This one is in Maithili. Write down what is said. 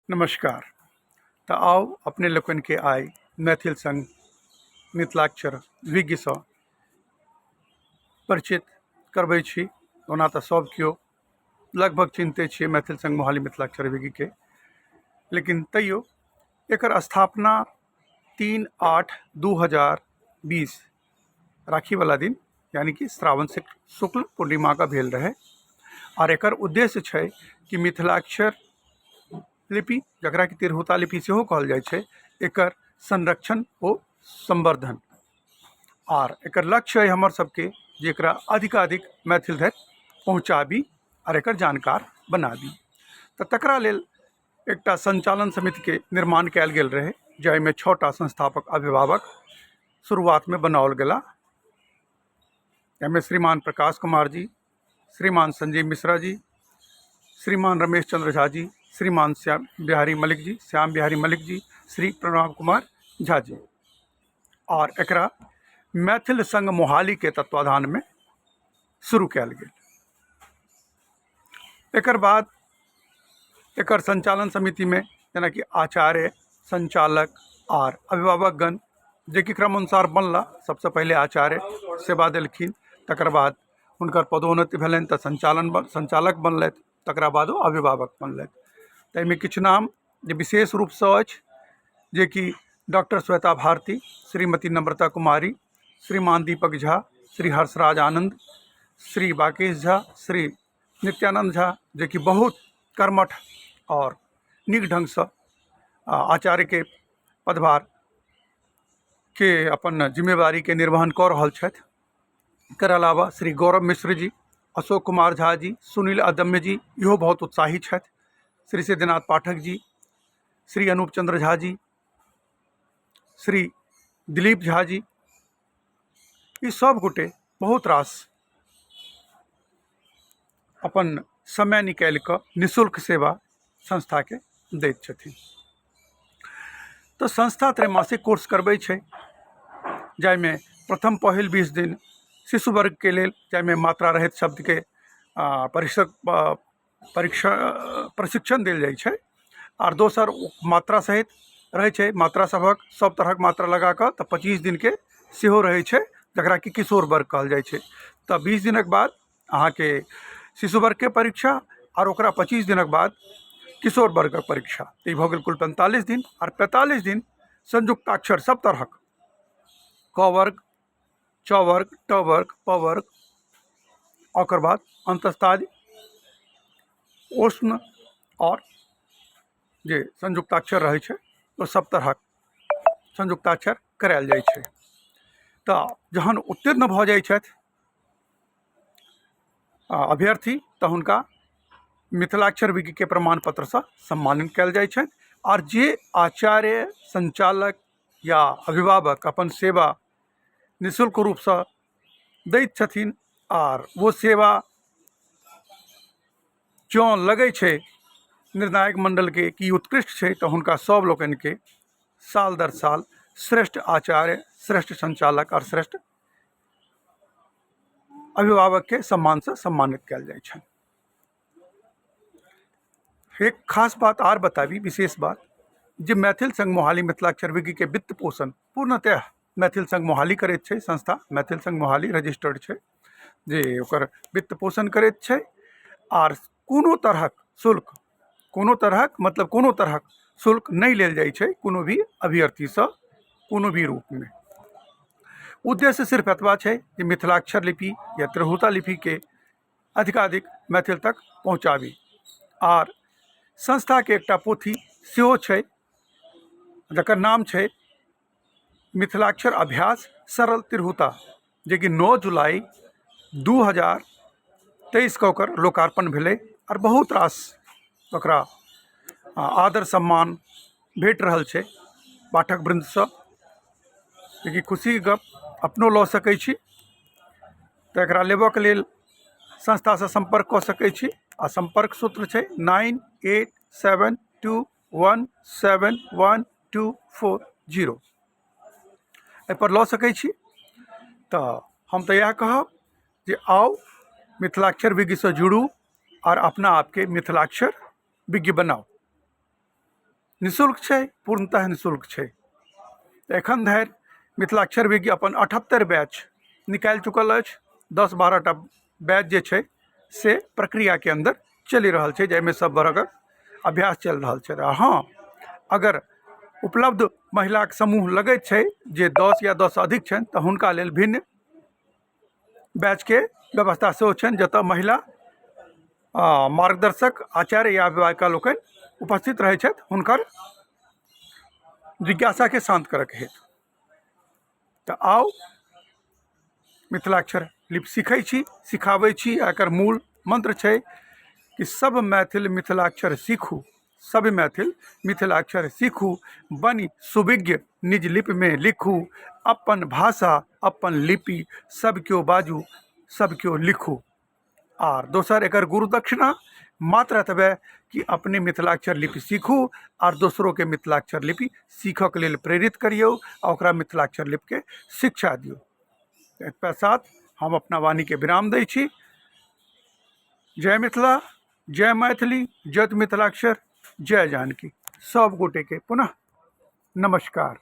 नमस्कार। तऽ आउ अपने लोकनिके आइ मैथिल संघ मिथिलाक्षर विज्ञसँ परिचित करबै छी। ओना तऽ सब केओ लगभग चिन्हते छियै मैथिल संघ मोहाली मिथिलाक्षर विज्ञके, लेकिन तैयो एकर स्थापना 3/8/2020 राखीवला दिन, यानि कि श्रावण शुक्ल पूर्णिमाके भेल रहै। आर एकर उद्देश्य छै कि मिथिलाक्षर लिपि, जकरा कि तिरहुता लिपि सेहो कहल जाइ छै, एकर संरक्षण ओ संवर्धन। आर एकर लक्ष्य अइ हमर सबके जे एकरा अधिकाधिक मैथिल धरि पहुँचाबी आर एकर जानकार बनाबी। तऽ तकरा लेल एकटा सञ्चालन समितिके निर्माण कयल गेल रहै, जाहिमे 6टा संस्थापक अभिभावक शुरुआतमे बनाओल गेला। एहिमे श्रीमान प्रकाश कुमार जी, श्रीमान संजीव मिश्रा जी, श्रीमान रमेश चंद्र झा जी, श्रीमान श्याम बिहारी मलिक जी, श्याम बिहारी मलिक जी, श्री प्रणव कुमार झा जी। और एकरा मैथिल संघ मोहाली के तत्वाधान में शुरू कयल गेल। एकर बाद एकर संचालन समितिमे जेनाकि आचार्य, संचालक आर अभिभावकगण, जेकि क्रमानुसार बनला। सबसँ पहिले आचार्य सेवा देलखिन, तकर बाद हुनकर पदोन्नति भेलनि तऽ संचालक बनलथि, तकरा बाद ओ अभिभावक बनलथि। ताहिमे किछु नाम जे विशेष रूपसँ अछि, जेकि डॉक्टर श्वेता भारती, श्रीमती नम्रता कुमारी, श्रीमान दीपक झा, श्री हर्षराज आनन्द, श्री बाकेश झा, श्री नित्यानन्द झा, जेकि बहुत कर्मठ आओर नीक ढङ्गसँ आचार्यके पदभारके अपन जिम्मेवारीके निर्वहन कऽ रहल छथि। एकर अलावा श्री गौरव मिश्र जी, अशोक कुमार झा जी, सुनील अदम्य जी, इहो बहुत उत्साही छथि, श्री सिद्धनाथ पाठक जी, श्री अनूप चंद्र झा जी, श्री दिलीप झा जी, ई सब गोटे बहुत रास अपन समय निकालि कऽ निःशुल्क सेवा संस्थाके दैत छथिन। तऽ संस्था त्रैमासिक कोर्स करबै छै, जाहिमे प्रथम पहिल 20 दिन शिशु वर्गके लेल, जाहिमे मात्रा रहित शब्दके परिषद परीक्षा प्रशिक्षण देल जाइ छै, आर दोसर मात्रा सहित रहै छै, मात्रा सभक सब तरहक मात्रा लगा कऽ, तऽ 25 दिनके सेहो रहै छै, जकरा कि किशोर वर्ग कहल जाइ छै। तऽ 20 दिनक बाद अहाँके शिशु वर्गके परीक्षा आर ओकरा 25 दिनक बाद किशोर वर्गक परीक्षा, तऽ ई भऽ गेल कुल 45 दिन। आर 45 दिन संयुक्ताक्षर सब तरहक, क वर्ग, च वर्ग, ट वर्ग, प वर्ग, ओकर बाद अन्तस्तादि, उष्ण आओर जे संयुक्ताक्षर रहै छै, ओ सब तरहक संयुक्ताक्षर करायल जाइ छै। तऽ जहन उत्तीर्ण भऽ जाइ छथि अभ्यर्थी, तऽ हुनका मिथिलाक्षर विज्ञके प्रमाण पत्रसँ सम्मानित कयल जाइ छनि। आर जे आचार्य, संचालक या अभिभावक अपन सेवा निःशुल्क रूपसँ दैत छथिन, आर ओ सेवा जँ लगै छै निर्णायक मण्डलके कि उत्कृष्ट छै, तऽ हुनका सब लोकनिके साल दर साल श्रेष्ठ आचार्य, श्रेष्ठ संचालक आओर श्रेष्ठ अभिभावकके सम्मानसँ सम्मानित कयल जाइ छनि। एक खास बात आर बताबी, विशेष बात, जे मैथिल संघ मोहाली मिथिलाक्षर विज्ञके वित्त पोषण पूर्णतः मैथिल संघ मोहाली करैत छै। संस्था मैथिल संघ मोहाली रजिस्टर्ड छै, जे ओकर वित्त पोषण करैत छै। आर कोनो तरहक शुल्क, कोनो तरहक मतलब कोनो तरहक शुल्क नहि लेल जाइ छै कोनो भी अभ्यर्थीसँ कोनो भी रूपमे। उद्देश्य सिर्फ एतबा छै जे मिथिलाक्षर लिपि या तिरहुता लिपिके अधिकाधिक मैथिल तक पहुँचाबी। आर संस्थाके एकटा पोथी सेहो छै, जकर नाम छै मिथिलाक्षर अभ्यास सरल तिरहुता, जेकि 9 जुलाई 2023 के ओकर लोकार्पण भेलै आओर बहुत रास ओकरा आदर सम्मान भेट रहल छै पाठक वृन्दसँ, जेकि खुशीके गप अपनो लऽ सकै छी। तऽ एकरा लेबऽके लेल संस्थासँ सम्पर्क कऽ सकै छी आ सम्पर्क सूत्र छै 9872171240। एहिपर लऽ सकै छी। तऽ हम तऽ इएह कहब जे आउ, मिथिलाक्षर विज्ञसँ जुड़ू आर अपना आपके मिथिलाक्षर विज्ञ बनाउ। निःशुल्क छै, पूर्णतः निःशुल्क छै। तऽ एखन धरि मिथिलाक्षर विज्ञ अपन 78 बैच निकालि चुकल अछि। 10-12 टा बैच जे छै से प्रक्रियाके अन्दर चलि रहल छै, जाहिमे सब वर्गक अभ्यास चलि रहल छै। आ हँ, अगर उपलब्ध महिलाके समूह लगैत छै जे 10 या 10 अधिक छनि, तऽ हुनका लेल भिन्न बैचके व्यवस्था सेहो छनि, जतऽ महिला मार्गदर्शक आचार्य या अभिभाविका लोकनि उपस्थित रहै छथि हुनकर जिज्ञासाके शान्त करऽके हेतु। तऽ आउ, मिथिलाक्षर लिपि सीखै छी, सिखाबै छी। आ एकर मूल मन्त्र छै कि सब मैथिल मिथिलाक्षर सीखू, सब मैथिल मिथिलाक्षर सीखू, बनि सुविज्ञ निज लिपिमे लिखू, अपन भाषा अपन लिपि सब केओ बाजू सब केओ लिखू। आर दोसर एकर गुरु दक्षिणा मात्र एतबे कि अपने मिथिलाक्षर लिपि सीखू आर दोसरोके मिथिलाक्षर लिपि सीखऽके लेल प्रेरित करियौ आ ओकरा मिथिलाक्षर लिपिके शिक्षा दियौ। एतबा साथ हम अपना वाणीके विराम दै छी। जय मिथिला, जय मैथिली, जय मिथिलाक्षर, जय जानकी। सब गोटेके पुनः नमस्कार।